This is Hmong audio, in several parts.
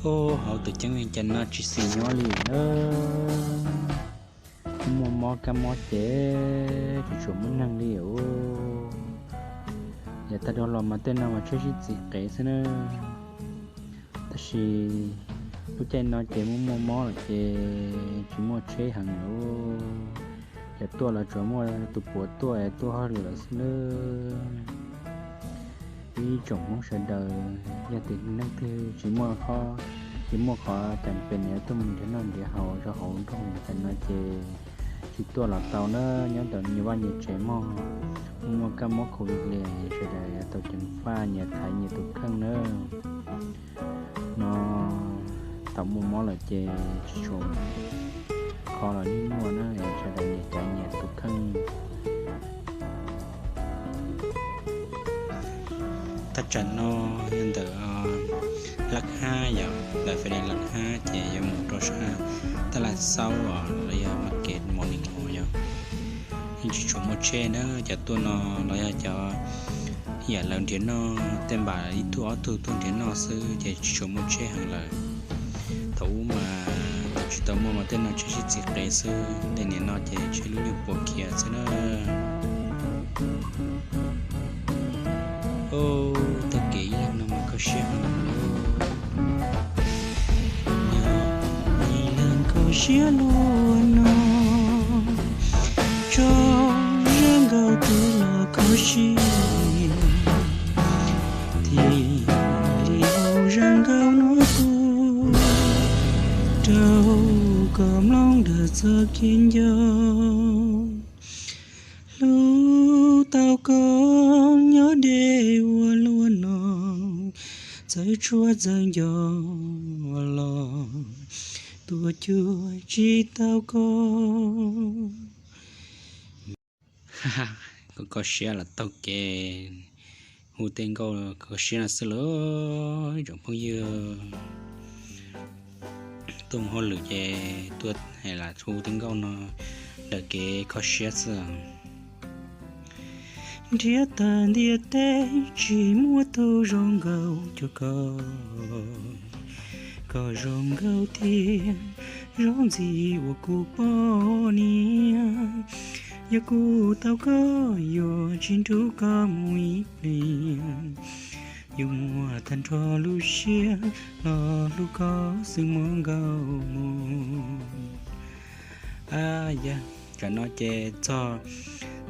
Ub, hauv tus ceeb Vias Cas no tsis xis nyob li na. Muaj mob kab mob ces tsis tshua muaj neeg li os. Yav tag dhau los mas tej no mas tsheb sib txiv qev xwb na. Tab sis lub caij no ces muaj muaj mob lawm ces tsis muaj tsheb heev lawm. Cov tuaj los tsuas muaj tus puav tuaj es tuaj hauj lwm lawm xwb nawb. Ib tsoom Hmoob sawv daws, yog tias neeg twg tsis muaj qhov, tsis muaj qhov cas pes nws tuaj mus nrhiav noj nrhiav haus rau hauv nroog Vias Cas no ces tsis tuaj los tau na. Nyob ntawm nyias vaj nyias tsev mog, muaj kab mob covid li, sawv daws yuav tau ceev faj, nyias thaiv nyias tus kheej nawb. No thaum muaj mob lawm ces tsis tshua kho los yeej muaj na, sawv daws nyias thaiv nyias tus kheej. Thaj tsam no yog ntawm Laj Hab yom, ntawm fais dees Laj Hab ces yuav mus rau sab Taj Laj Xaub los yog Market Morning Hall yom. Yeej tsis tshua muaj tsheb na, cov tuaj no los yog cov yam lawv nrhiav noj tej npam ib tug ob tug tuaj nrhiav noj xwb ces tsis tshua muaj tsheb heev lawm. Thaum ub mas thaum tsis tau muaj mas tej no tsheb sib txiv qev xwb, tej niam no ces tsheb lub nyuag puav khiav xwb na. Ub, taug kev ib leeg no mas kho siab heev lawm. Ib leeg kho siab luaj no, tso zaj nkauj twb los kho siab, thiaj li hu zaj nkauj no tuaj rau koj mloog daws txoj kev nco. Hlub tau koj nyob deb ua luaj no, txawj tsuaj txawj nco los tuaj cuag tsis tau koj. Kho kho siab los taug kev hu tej nkauj kho siab no xwb lauj, ib tsoom phooj ywg. Tuaj mus hauj lwm ces tuaj hais los hu tej nkauj no daws kev kho siab xwb. Nrhiav tag ntiaj teb tsis muaj tus zoo nkauj cuag koj, koj zoo nkauj tiag zoo ntxim uas kuv poj niam. Yog kuv tau koj yuav tsis nrug koj mus ib pliag, yuav muaj tag nrho lub siab los hlub koj xwb muaj nkauj mus. Yog tsam no ces txog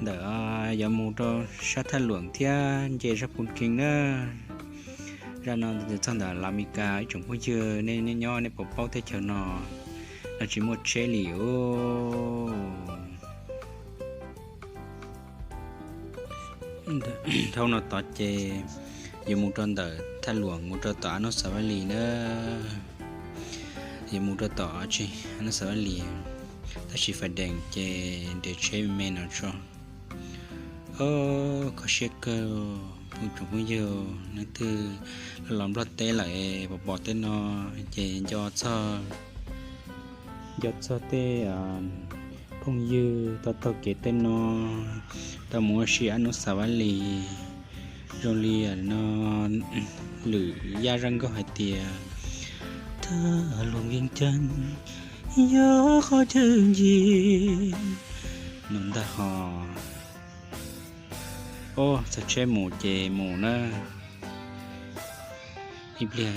ntawm yuav mus rau sab Thaj Luam thiab nce sab Phu Kheej na. Zaj no txog ntawm Las Mes Kas ib tsoom phooj ywg, nej nyob nej puas paub teb chaws no, no tsis muaj tsheb li os. Dhau no tod ces yuav mus rau ntawm Thaj Luam mus rau tom Ab Nub Xas Vaj Lis na. Yuav mus rau tom tsis Ab Nub Xas Vaj Lis, tab sis fais dees ces nres tsheb me me no tso. Kho siab kawg, phooj tsoom phooj ywg, leej twg los Nplog teb lawm es pom pom tej no ces nco txog, nco txog tej phooj ywg tau taug kev tej no, tau mus ua si Ab Nub Xas Vaj Lis. Zoo li no lwm yaj zaj nkauj hais tias, Thaj Luam Vias Cas yog qhov chaw ncig no ntag hos. Os, txog tsheb mus ces mus na. Ib pliag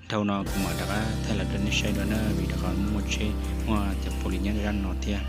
dhau no kuv mam rov qab thaij los rau nej saib dua na, vim rau qhov muaj tsheb muaj cov pom li nyob zaj no thiab.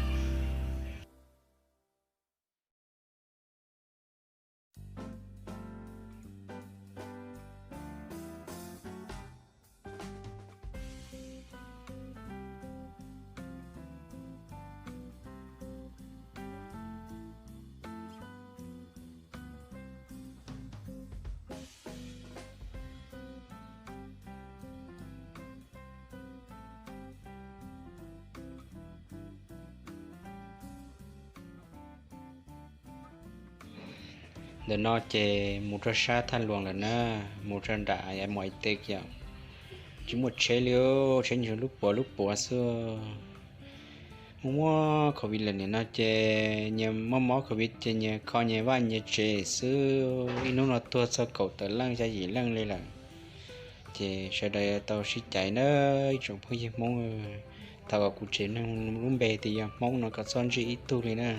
Ntawm no ces mus rau sab Thaj Luam lawm na, mus rau nram Mos Ais Teb yom. Tsis muaj tsheb li, tsheb nyob lub puav lub puav xwb. Muaj muaj covid lawm nim no ces nyias mob mob covid ces nyias kho nyias vaj nyias tsev xwb. Ib hnub no tuag txog kaum tawm leej xya yim leej li lawm. Ces sawv daws tau sib cais na, ib tsoom phooj ywg Hmoob, thaum uas kuv tseg neeg lub npe tias yog Hmoob no kom txhob ntsib ib tug li na.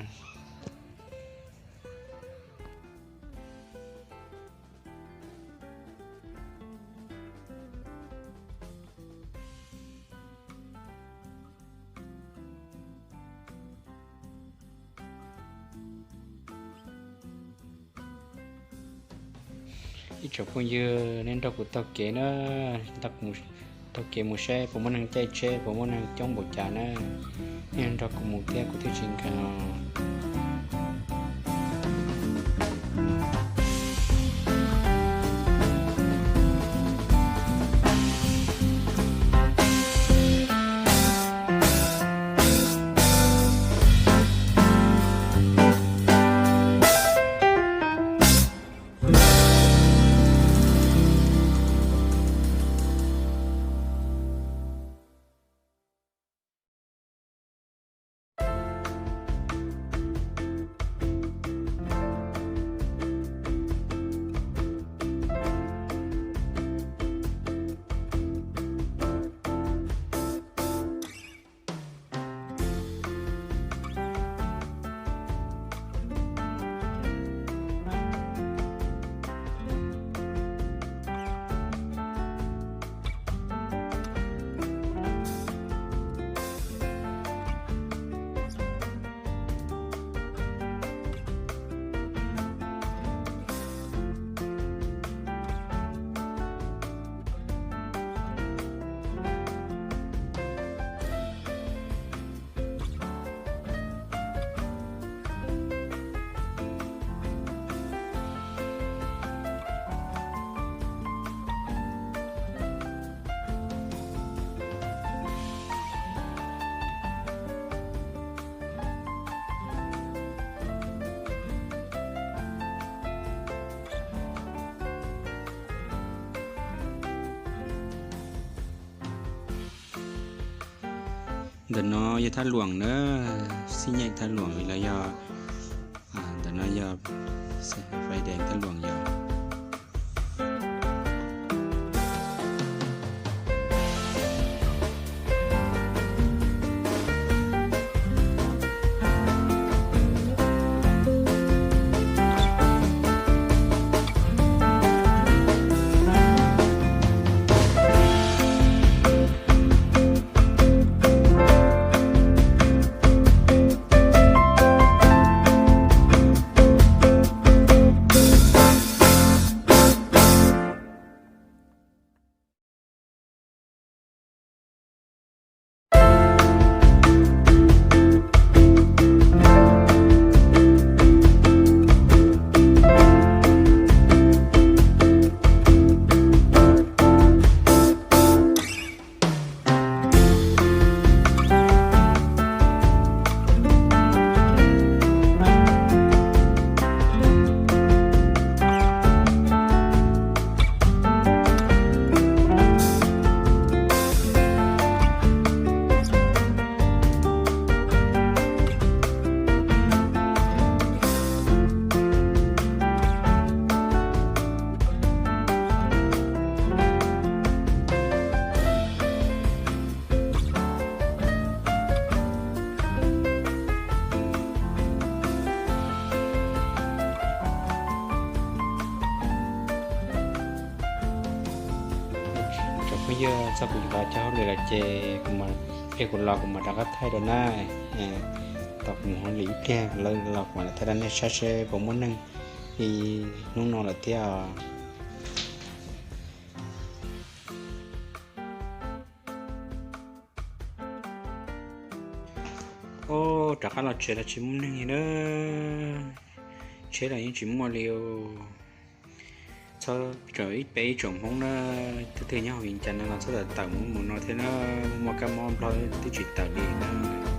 Ib tsoom phooj ywg, nej nrog kuv taug kev na, taug kev mus saib puas muaj neeg caij tsheb, puas muaj neeg coob npaum cas na. Nej nrog kuv mus thiab kuv thiaj tsis nkag. Ntawm no yog Thaj Luam na, Xib Nyeej Thaj Luam los yog, ntawm no yog Fai Dees Thaj Luam yog. Tsoom phooj ywg, txog kuv yuav los cog hauj lwm lawm ces kuv mam, pliag kuv los kuv mam rov qab thaij rau na. Tos kuv mus hauj lwm ib pliag los kuv mam thaij rau nej saib seb puas muaj neeg li hnub no lawm thiab. Ob, rov qab los tsev los tsis muaj neeg li na. Tsheb los yeej tsis muaj li. Txhob, ib peb ib tsoom Hmoob na, tus twg nyob hauv Vias Cas no los txhob tawm tawm mus mus no thiab na, muaj kab mob Nplog twb tsis tawm li na.